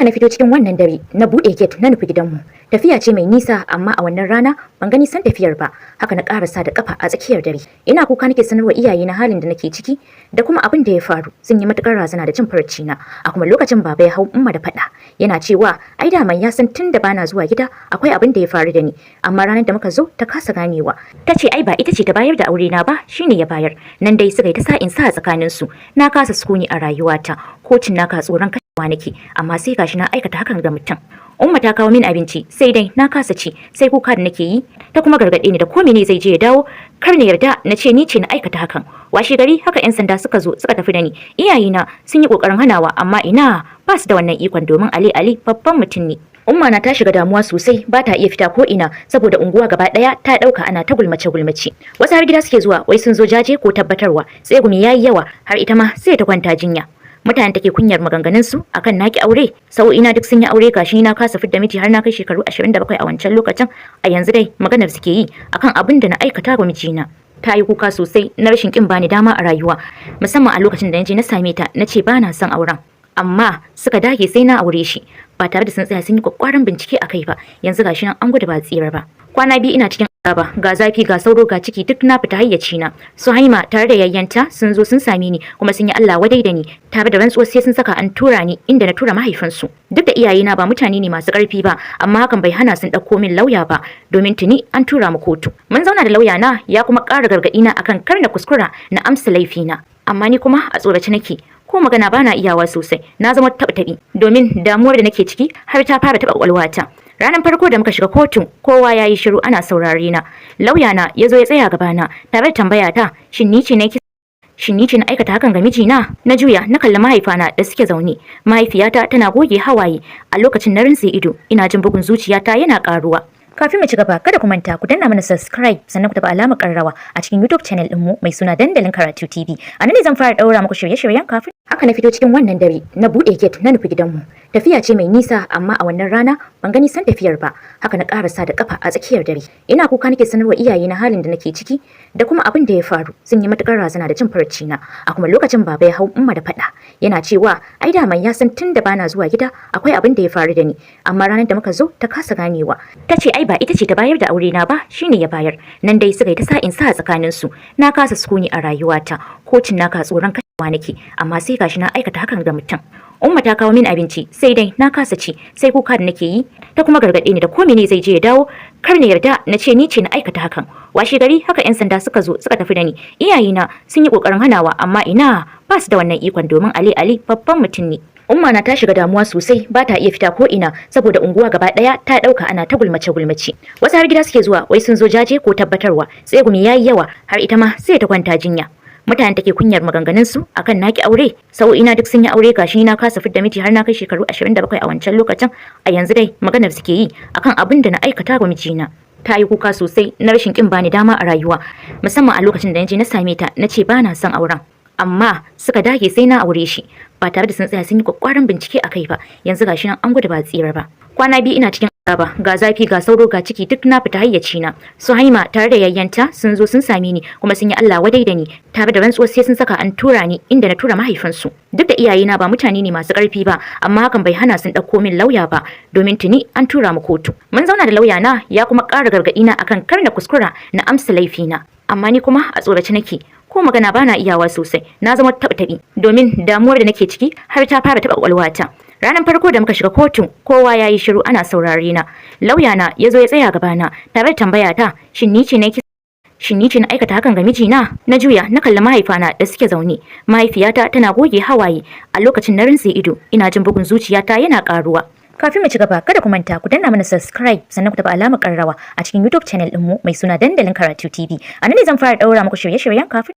Haka na fito cikin wannan dare, na buɗe gate na nufi gidanmu. Tafiya ce mai nisa, amma a wannan rana ban gani san tafiyar ba. Haka na ƙarasa da kafa a tsakiyar dare. Ina kuka nake sanarwa iyaye na halin da nake ciki da kuma abin da ya faru. Sun yi matukar razana da jin farci na. A kuma lokacin baba ya hau umma da faɗa. Yana cewa ai daman ya san tun da bana zuwa gida akwai abin da ya faru da ni. Amma ranar da muka zo ta kasa ganewa. Ta ce ai ba ita ce ta bayar da aure na ba, shine ya bayar. Nan dai suka yi ta sa'in sa a tsakaninsu. Na kasa sukuni a rayuwata. Kocin naka tsoron kashewa nake, amma sai gashi na aikata hakan ga mutum. Umma ta kawo min abinci, sai dai na kasa ci, sai kuka da nake yi, ta kuma gargaɗe ni da ko mene zai je ya dawo, kar na yarda na ce ni ce na aikata hakan. Washe gari haka 'yan sanda suka zo suka tafi da ni. Iyayena sun yi ƙoƙarin hanawa, amma ina, ba su da wannan ikon domin Ali Ali babban mutum ne. Umma na ta shiga damuwa sosai, ba ta iya fita ko ina saboda unguwa gaba daya ta dauka ana ta gulmace gulmace. Wasu har gida suke zuwa, wai sun zo jaje ko tabbatarwa. Tsegumi yayi yawa, har ita ma sai ta kwanta jinya. Mutanen take kunyar maganganun su akan naki aure. Ina duk sun yi aure, gashi ni na kasa fidda miji har na kai shekaru 27 a wancan lokacin. A yanzu dai maganar suke yi akan abin da na aikata wa mijina. Ta yi kuka sosai na rashin kin bani dama a rayuwa, musamman a lokacin da na je na same ta na ce bana son auren. Amma suka dage sai na aure shi ba tare da sun tsaya sun yi kwakwaran bincike a kai ba. Yanzu gashi nan an gudu ba tsira ba. Kwana 2 ina cikin azaba, ga zafi, ga sauro, ga ciki, duk na fita hayyaci na. Su Haima tare da yayyanta sun zo sun same ni kuma sun yi Allah wadai da ni tare da rantsuwar sai sun saka an tura ni inda na tura mahaifinsu. Duk da iyayena ba mutane ne masu ƙarfi ba, amma hakan bai hana sun ɗauko min lauya ba domin tuni an tura mu kotu. Mun zauna da lauya na, ya kuma ƙara gargaɗi na akan kar na kuskura na amsa laifina. Amma ni kuma a tsorace nake, ko magana bana iyawa sosai. Na zama taɓa taɓi domin damuwar da nake ciki har ta fara taɓa ƙwaƙwalwata. Ranar farko da muka shiga kotu, kowa ya yi shiru ana saurare na. Lauya na ya zo ya tsaya gabana tare da tambaya ta, shin ni ce na aikata hakan ga mijina? Na juya na kalli mahaifana da suke zaune. Mahaifiyata tana goge hawaye. A lokacin na rintse ido, ina jin bugun zuciyata yana karuwa. Kafin mu ci gaba, kada ku manta ku danna mana subscribe, sannan ku taɓa alamar ƙararrawa a cikin YouTube channel ɗinmu mai suna Dandalin Karatu TV. A nan ne zan fara ɗaura muku shirye-shiryen kafin. Haka na fito cikin wannan dare, na buɗe gate na nufi gidanmu. Tafiya ce mai nisa, amma a wannan rana ban gani san tafiyar ba. Haka na ƙarasa da kafa a tsakiyar dare. Ina kuka nake sanarwa iyaye na halin da nake ciki da kuma abin da ya faru. Sun yi matukar razana da jin farci na. A kuma lokacin baba ya hau umma da faɗa. Yana cewa ai daman ya san tun da bana zuwa gida akwai abin da ya faru da ni. Amma ranar da muka zo ta kasa ganewa. Ta ce ai ba ita ce ta bayar da aure na ba, shine ya bayar. Nan dai suka yi ta sa'in sa a tsakanin su. Na kasa sukuni a rayuwata. Kocin naka tsoron kashewa nake, amma sai gashi na aikata hakan ga mutum. Umma ta kawo min abinci, sai dai na kasa ci, sai kuka da nake yi, ta kuma gargaɗe ni da ko mene zai je ya dawo, kar na yarda na ce ni ce na aikata hakan. Washe gari haka 'yan sanda suka zo suka tafi da ni. Iyayena sun yi ƙoƙarin hanawa, amma ina, ba su da wannan ikon domin Ali Ali babban mutum ne. Umma na ta shiga damuwa sosai, ba ta iya fita ko ina saboda unguwa gaba daya ta dauka ana ta gulmace gulmace. Wasu har gida suke zuwa, wai sun zo jaje ko tabbatarwa. Tsegumi yayi yawa, har ita ma sai ta kwanta jinya. Mutanen take kunyar maganganun su akan naki aure. Ina duk sun yi aure, gashi ni na kasa fidda miji har na kai shekaru 27 a wancan lokacin. A yanzu dai maganar suke yi akan abin da na aikata wa mijina. Ta yi kuka sosai na rashin kin bani dama a rayuwa, musamman a lokacin da na je na same ta na ce bana son auren. Amma suka dage sai na aure shi ba tare da sun tsaya sun yi kwakwaran bincike a kai ba. Yanzu gashi nan an gudu ba tsira ba. Kwana 2 ina cikin azaba, ga zafi, ga sauro, ga ciki, duk na fita hayyaci na. Su Haima tare da yayyanta sun zo sun same ni kuma sun yi Allah wadai da ni tare da rantsuwar sai sun saka an tura ni inda na tura mahaifinsu. Duk da iyayena ba mutane ne masu ƙarfi ba, amma hakan bai hana sun ɗauko min lauya ba domin tuni an tura mu kotu. Mun zauna da lauya na, ya kuma ƙara gargaɗi na akan kar na kuskura na amsa laifina. Amma ni kuma a tsorace nake, ko magana bana iyawa sosai. Na zama taɓa taɓi domin damuwar da nake ciki har ta fara taɓa ƙwaƙwalwata. Ranar farko da muka shiga kotu, kowa ya yi shiru ana saurare na. Lauya na ya zo ya tsaya gabana tare da tambaya ta, shin ni ce na aikata hakan ga mijina? Na juya na kalli mahaifana da suke zaune. Mahaifiyata tana goge hawaye. A lokacin na rintse ido, ina jin bugun zuciyata yana karuwa. Kafin mu ci gaba, kada ku manta ku danna mana subscribe, sannan ku taɓa alamar ƙararrawa a cikin YouTube channel ɗinmu mai suna Dandalin Karatu TV. A nan ne zan fara ɗaura muku shirye-shiryen kafin